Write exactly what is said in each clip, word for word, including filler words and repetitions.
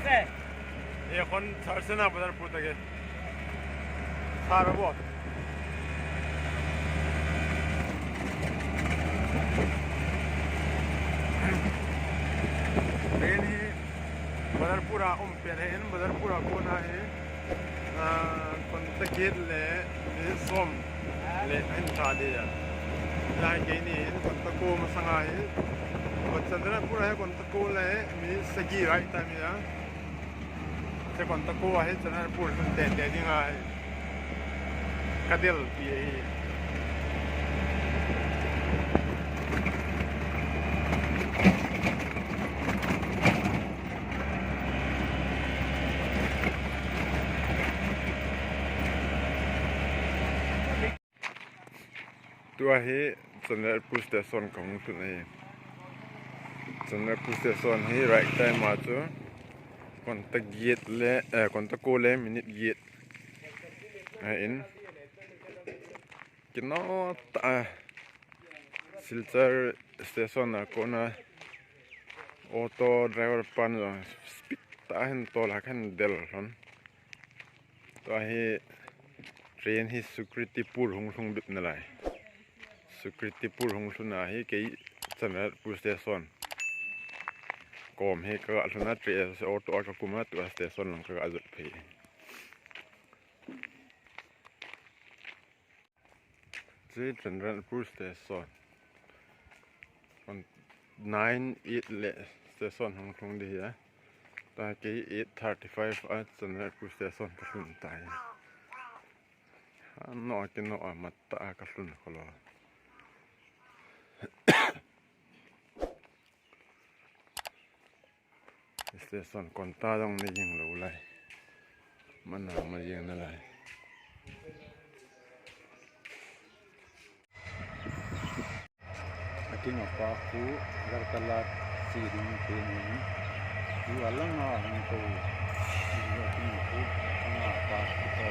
Ye kon Char Chena Badarpur tak hai. Sara bo. Train hi Badarpur a um pet ahin, Badarpur a kon ahi. Ah, Konta Gate le minute som le ahin tha ding ahi. Lai keini hin Konta ko masang ahi. Kon Chandrapur a hi Konta ko le minute sagi ride time ahi. Hiche Konta ko ahi, Chandrapur lhun tete ding ahi. Ka delpi ahi. Tua hi Chandrapur Station kahung lhun ahi. Chandrapur Station hi ride time a chu Konta Gate le, eh, Konta ko le minute get ahin. Kino tah a Silchar station a kona auto driver pan jong speed tah a hin tol a hin del lhon. Tua hi train hi Sukritipur hung lhung bep nalai. Sukritipur hung lhun ahi, kei Chandrapur station kom hi ka lhun a, train auto a ka kum a, tua station lang ka jot phei. Hiche Chandrapur station. Kon nine, eight le station hung lhung ding ahi. Tua kei eight thirty-five a Chandrapur station ka lhun tai. Ano kino a matah a ka lhun kho lou. Station kon ta jong nei jing lou lai. Mana ma jing nalai. Ating apa ku garkala si ding tin. Ju alang a hung ko. Ju ating ku anga pa ku ko.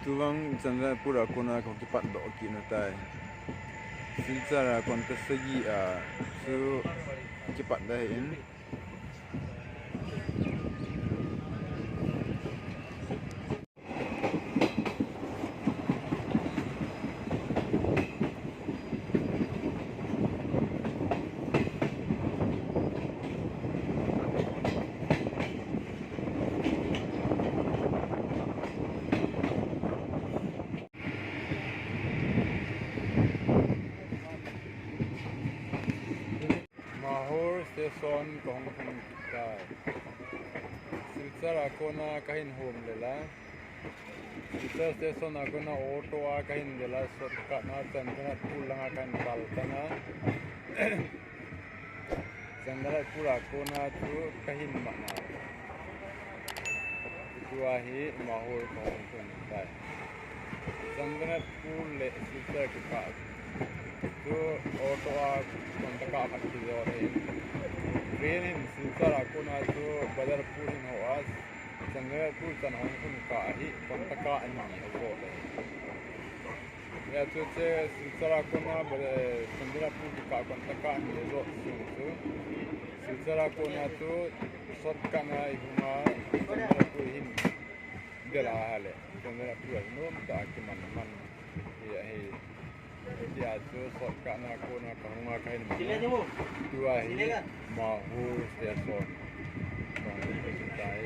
Tuvang Chandrapur a kona ka kipat doh kit na tai. Silchar a kon ka sagi a chu kipat da hin. Mahur station kahung hung tai. Silchar a kona kahin hom le la. Silchar station a kona auto a kahin le la, shortcut na Chandrapur langa kahin kal tana. Chandrapur a kona chu kahin mat na. Tua hi Mahur kahung hung tai. Chandrapur le Silchar kikah chu auto a kon taka khat kijot ahi. Train in Silchar a kona chu Badarpur in ho a, Chandrapur chan hung hung kah ahi, kon taka ani ajot ahi. Hia chu che Silchar a kona, eh, Chandrapur kikah kon taka ani ajot sung chu. Silchar a kona chu shortcut na ihung a, Chandrapur hin del a hale. Chandrapur a nom ta kiman man. Hia hi. Hia chu shortcut na kona kahung a kahin man. Tua hi Mahur station. Kahung tai.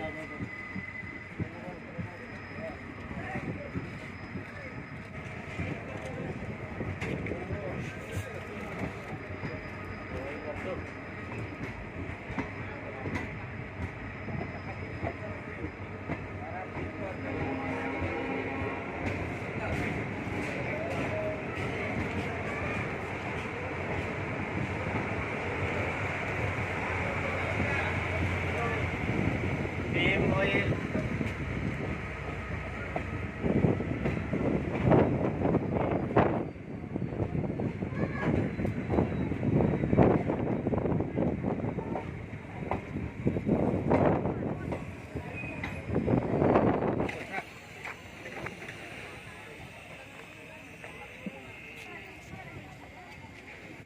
Beam oil.